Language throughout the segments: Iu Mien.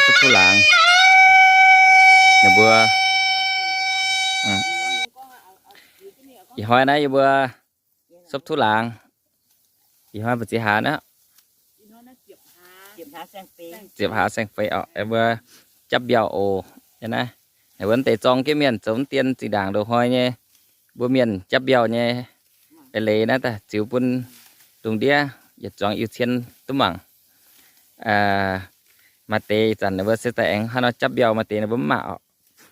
Sopv-tuv laangz. Ninh mbuo, ih hnoi naaiv yie mbuo sopv-tuv laangz. Ih hnoi mbu'ziex hlaax aqv? Ziepc hlaax saeng-feix oc. Mbuo japv mbiauh oc. Naaiv, naaiv mbuo deix zorng jienv mienh zoux dien zinh ndaangc loz-hnoi nyei. Mbuo mienh japv mbiauh nyei leiz naaiv daaih ziux bun lungh ndiev yietc zuangx yiu cien duqv mangc. Maaih deix zanc ninh mbuo se daaih aengx hnangv nor japv mbiauh, maaih deix ninh mbuo mv mangc oc.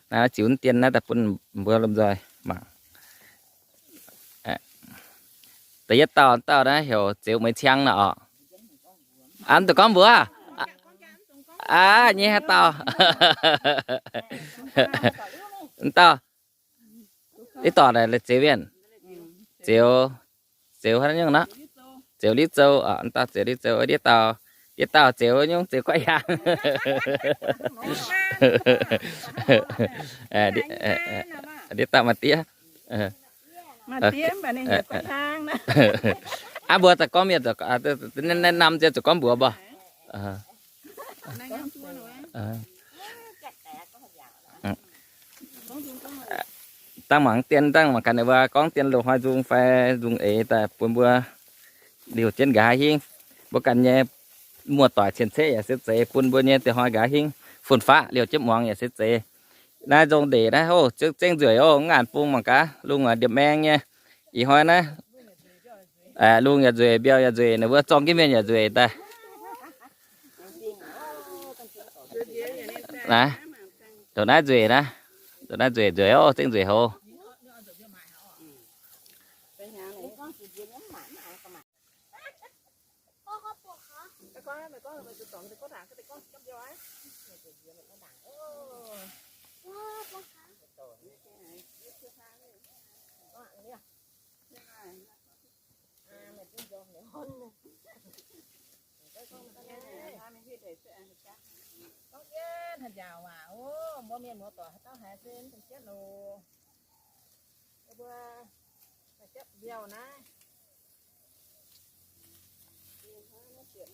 Naaiv ziux dien naaiv daaih bun mbuo lomh nzoih mangc. Da'yietv dauh, dauh naaiv heuc Zeux Mueiz Ciang nor oc. Aa, mv dungx gorngv mbuox. Aa, nyei haaix dauh? Mv dauh. Ih dorh naaic Zeux Wienh. Zeux, Zeux haaix nyungc nor? Zeux Liv Zou, mv dauh Zeux Liv Zou, ndiev dauh, ndiev dauh Zeux nyungc, Zeux Guaiv Yaangh. Ndiev dauh maaih diev. Aav, mbuo daaih gorngv mienh, naaiv norm nziex zuqc gorngv mbuox mbuo. Dangh mangc dien, dangh mangc gaax ninh mbuo gorngv dien loz-hnoi nzung fai nzung eix daaih bun mbuo liouh jienv nqa'haav hingv. Mbuo ganh nyei muoz-doic cien-ceqv yaac se zeiz bun mbuo nyei da'hnoi nqa'haav hingv fun-faqv liouh jienv muangx yaac se zeiz. Naaiv nzong ndeic naaiv, o, zengv nzueic oc, mv ngaanc bung mangc gaax, lungh ndiepv maeng nyei. Ih hnoi naaiv, lungh yaac nzueic, mbiauh yaac nzueic, ninh mbuo zorng jienv mienh yaac nzueic daaih. Naaiv, ndongc naaiv nzueic naaiv, ndongc naaiv nzueic, nzueic oc, zengv nzueic hov. Gorngv jienv haaix njaaux waac, o, mbuo mienh muoz-doic haaix dauh haiz se mv dungx jienv loz. Mbuo daaih japv mbiauh naaiv. Ih hnoi ziepc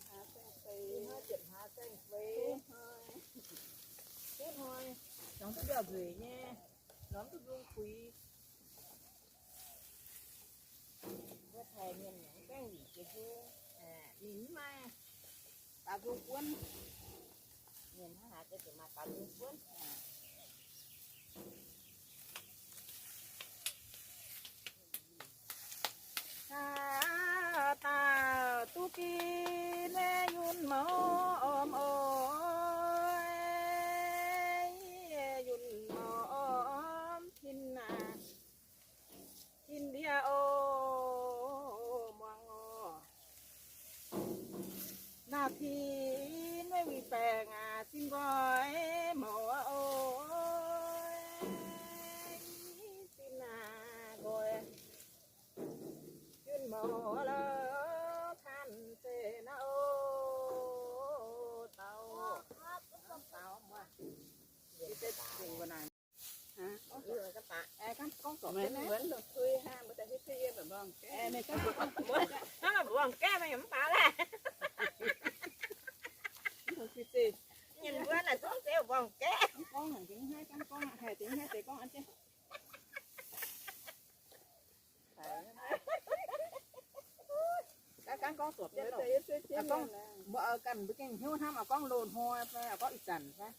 hlaax saeng-feix. Tov hnoi, lorz duqv mbiauh nzueic nyei, lorz duqv nzung kuix. Mbuo taaih mienh yaac mv gaengh liqc jiex nzung, ninh mv maaih baaux nzung buonv. Mienh hnangv haaix deix ziouc maaih baaux nzung buonv. Caa dauh duqv ginv nyei yunh mouv orm oix, yunh mouv orm tin aac, tin ndiev o, muangx oc. Naaiv tin maiv winh baengc aac, zinh nqoi mouc oix, zinh aac nqoi. Yunh mouc lorz tanh zeiv naaiv o, daux, daux muoz. Hnangv mbuo mv baac laeh. Ninh mbuo naaic zungv zeiv mbuo mv gaeqv. Mbuo ganh mbuo gengh hnyouv hnamv, gorngv loz-hnoi fai gorngv ih zanc fai.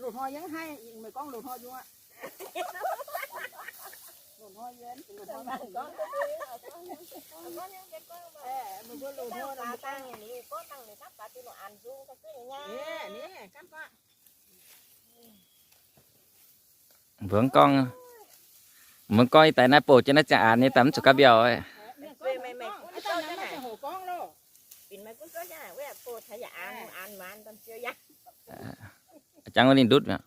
Loz-hnoi yie mv haih, meih gorngv loz-hnoi yie aqv. Loz-hnoi yie, loz-hnoi, meih mbuo loz-hnoi, mbuo gorngv, mbuo gorngv ih daaih naaiv bouh jienv naaiv ziangh aanx nyei daaih mv zuqc gapv mbiauh. Jangx wuov ninh ndutv mi'aqv.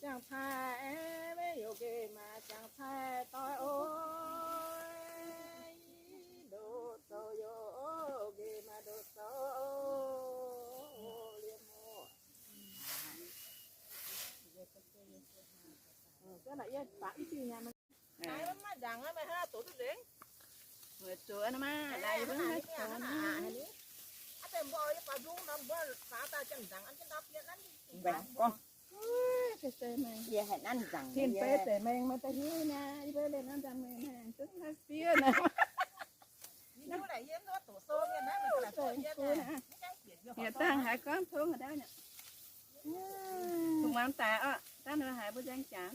Ziangh cai maiv youc nqemh maaih ziangh cai doix oix, ndoqc zoux youc nqemh maaih ndoqc zoux liemh oc. Tin-Pei deix mengh maaih da'hiuv naaiv, yie mbuo leih nanv nzangc mengh maaih zungv naaiv fiev naaiv. Yietc dangh haiz gorngv tov haaix dauh nyei. Dongh muangx daaih oc, dangh ninh haiz mbuo nzaeng jaax.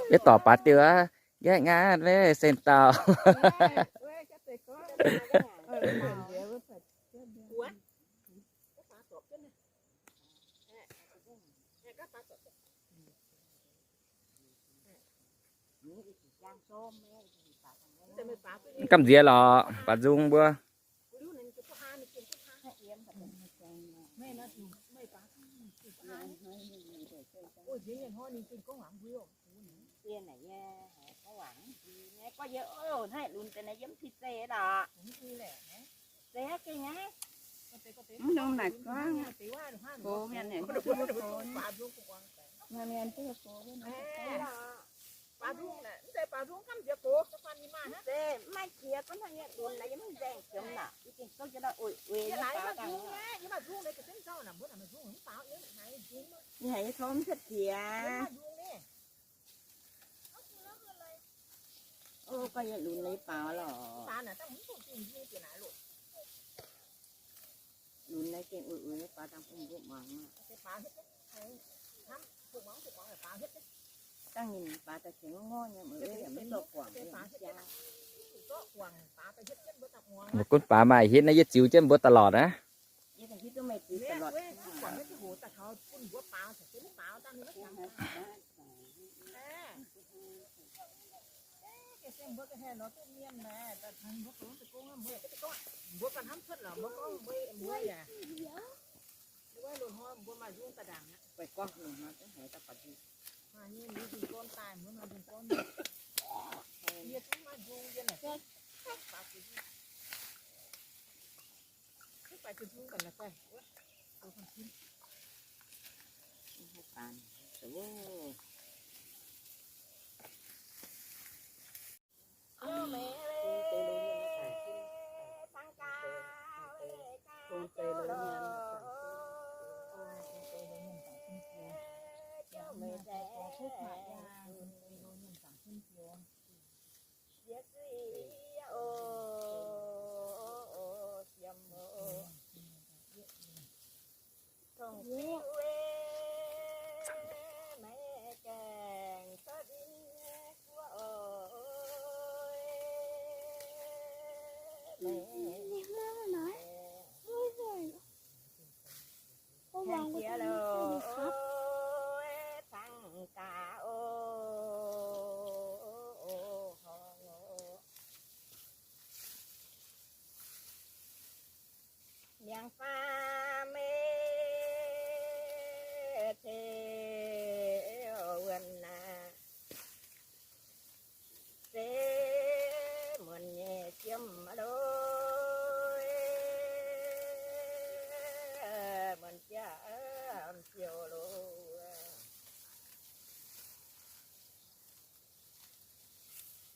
Yie dorh baac diuh aqv, yie ngaatv maiv sen dauh. Gamh nziex lorqc, baac nzung mbuo. Mv nongc naaic gorngv, gox mienh aengx gox gox. Maaih mienh duqv gox wuov nor. Maiv qiex gunv hnangv nyei lunx naaic yie mv nzaeng jomc naaic, yie gengh souv jienv oix uix nyei baaux dangh. Yie haiz yie tov mv cuotv qiex. O, gorngv yie lunx naaiv baaux lorqc. Lunx naaiv gengh uix uix nyei baaux dangh bun mbuo muangx. Dangh ninh baaux daaih qiex ngorngv nyei, mv zorqv guangc. Mbuo gunv baaux maaih hietv naaiv, yie ziux jienv mbuo da'lorqc aqv. Miangh faam meih teu wuonh aac, se muonc nyei jiem lorqc, muonc jiem ziouc lorqc.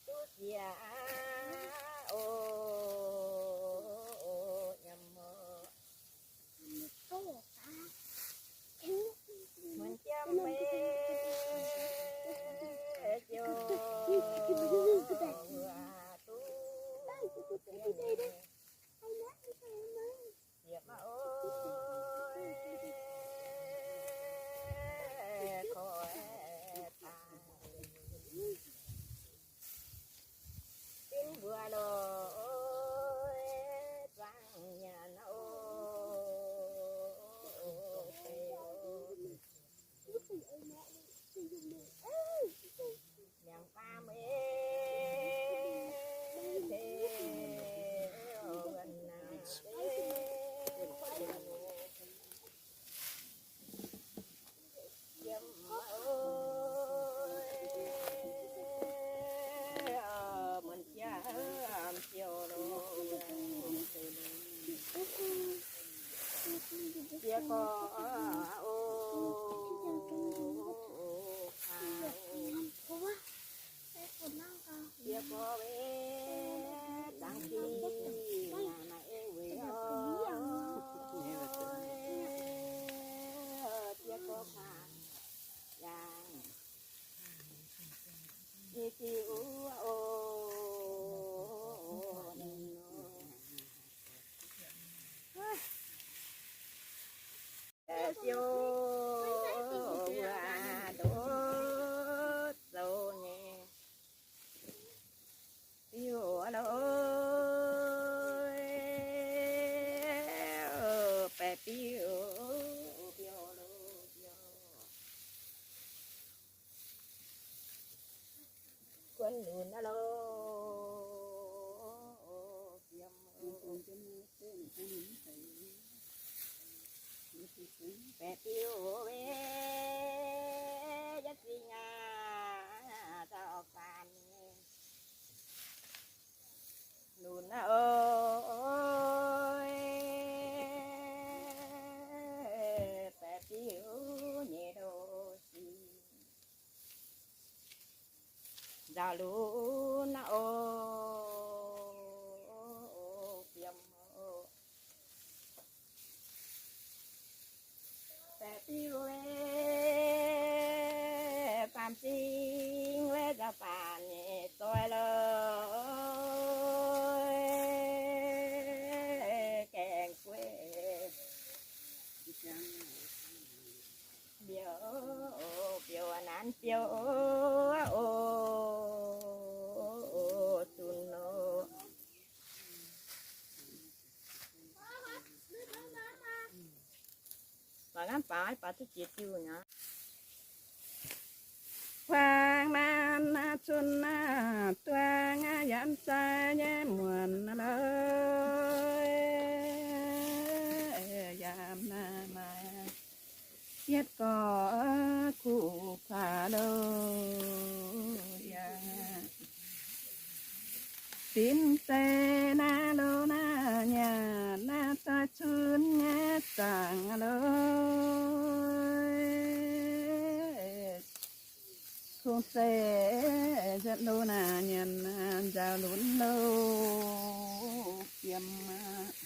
Duqv jiex oc, nyiemc oc. Muonc jiem meih ziouc duqv jiex. Gorx oc, yie gorx weic zangx jiex maaih ei weic oc, yie gorx kaax yangh nyei diuh oc. Siou wuov ndoqv zoux nyei biuv loh, baeqc biuv, biuv loh, biuv. Guon lunx aqv loh, fiem. Baeqc biuv weic yietc zingh aac, zaux faanh nyei lunx aqv oc, baeqc biuv nyei ndoqv zingh. Nzauh lunx aqv oc, fiem oc. Baeqc biuv weic faam-zingh weic nzauh faanh nyei zoih loh, gaengh gueiv. Biouv, biouv nanv biouv oc, dunx oc. Mangc gaax, baaux, baaux duqv jiex diuh nyei. Huaang naaiv cun naaiv duangv yaac zai nyei muonc loh, yaac naaiv maaih yietv gorx kuv kuaax loh, yaac binc zeiv naaiv loh naaiv nyanc naaiv zoi cun nyei zaangc loh. Kungx zeiv nzengc loh naaiv nyanc nzauh lunx loh, fiem aqv.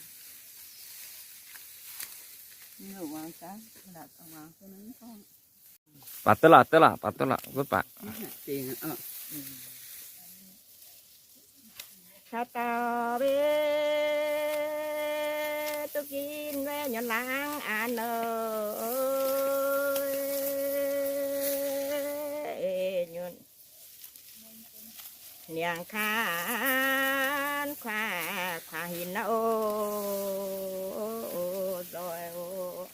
Baaux duqv lorqc, duqv lorqc, baaux duqv lorqc, mv baac. Taux dauh mbe duqv ginv mbe nyuonh laangz an nor, nyuonh niangx kaanv kuaax, kuaax hinc nor oc, nzoih oc.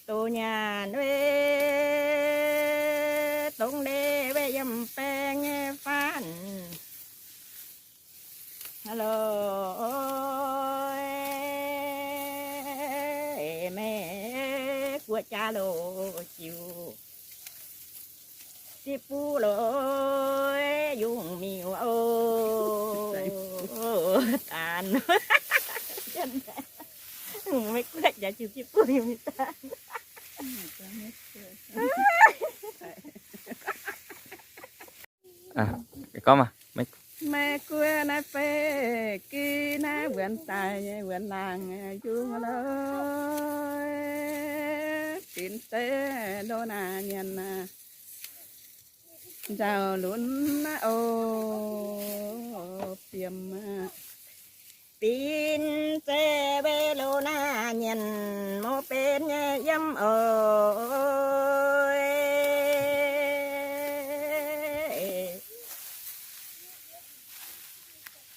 Doz nyanc weic dongh ndeic weic yiem baeng nyei faanv. Loh, meih guoqv jaax loh jiuc, ziqv buv loh, yungh miuc oc, daanh. Meih guoqv jaax jiuc ziqv buv yungh miuc daanh. Gorngv maah, meih guoqv naaiv fei, gih naaiv wuonx daaih nyei wuonx laangz yungh loh, binc zeiv loh naaiv nyanc naaiv nzauh lunx aqv oc, fiem aqv. Binc zeiv weic loh naaiv nyanc mouc benx nyei yiem oc.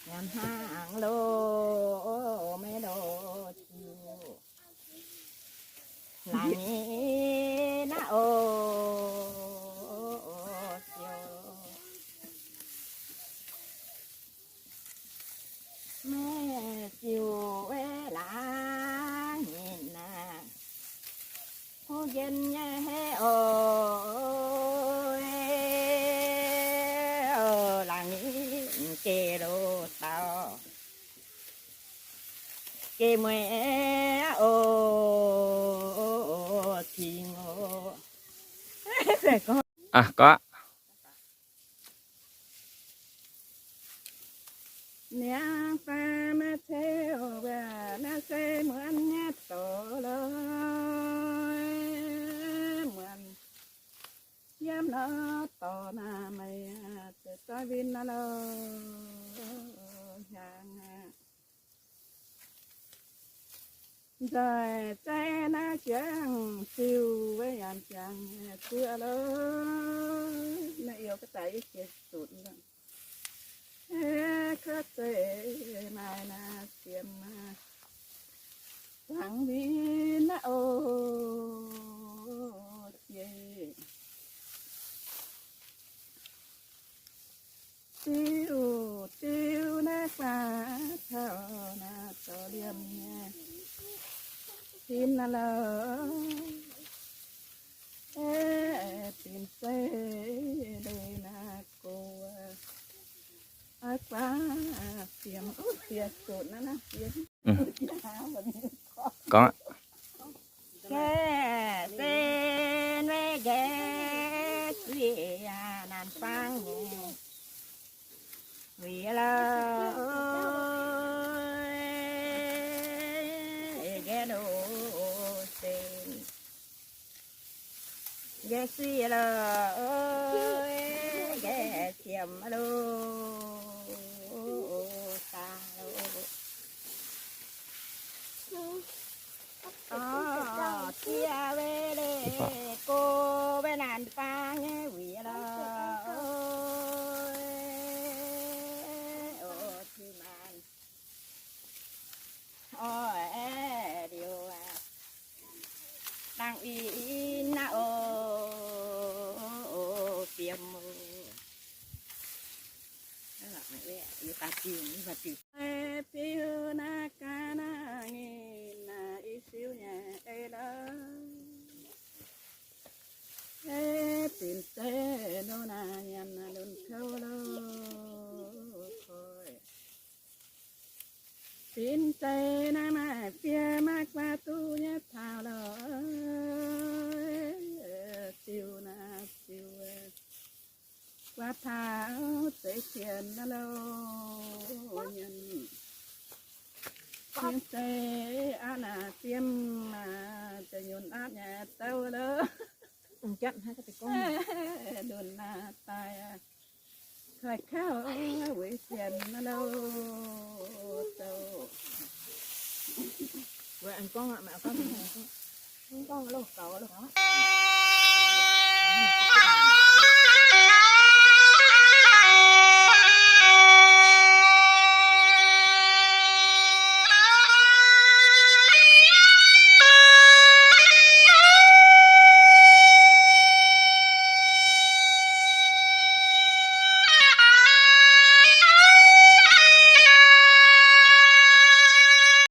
Nyanc hnaangx loh, maiv loh ziuc. Laangz nyei naaiv oc, ziouc. Maiv ziouc weic laangz nyei naaiv, kuv njien nyei heiv oc. Laangz nyei geh loh daux, geh mueiz aqv. Aa, gorngv. Niangv fai maiv ceix mbuo naaiv se muonz nyei dorc loh, muonz yiem nor dorc naaic meih zeix zoi win naaiv loh, hiaangx aqv. Nzoih zeiv naaiv jangx ziuh wuov yaac jangx zuov loh, naaiv youz ga'daic yie jiex zutc. Kov zeiv maaih naaiv siemx zangx win naaiv oc, jiex. Diuh diuh naaiv guaax taux naaiv dorh liemh nyei sin naaiv loh, binc zeiv leih naaiv go, guaax siemx ziex zutc naaiv naaiv. Gorngv aqv. Gaeqv sen weic nqaeqv suiv naanc fangv nyei wuic loh, nqaeqv loh sen nqaeqv suiv loh, nqaeqv siemx loh, daaih loh. Orv, ziex weic leih go weic naanc fangv nyei wuic loh. Orv, ti maanc. Orv, aeqv, liuz aqv. Dangh i naaiv oc, fiem oc. Biux naaiv gaax naaiv nginh naaic i siu nyei ei lorqc. Ei, binc zeiv nor naaic nyanc naaic lunx kouv loh, koiv. Binc zeiv naaiv maaih fiev maiv guaax duqv nyei taux loh, siu naaic siu, guaax taux zeix sienx naaiv loh, nyanc. Binc zeiv aqv naaic fiem, za'nyunc aapv nyei douv loh. Lunx naaic daaih, koiv kauv weic sienx naaiv loh, douv. Mv gorngv loh gaux loh.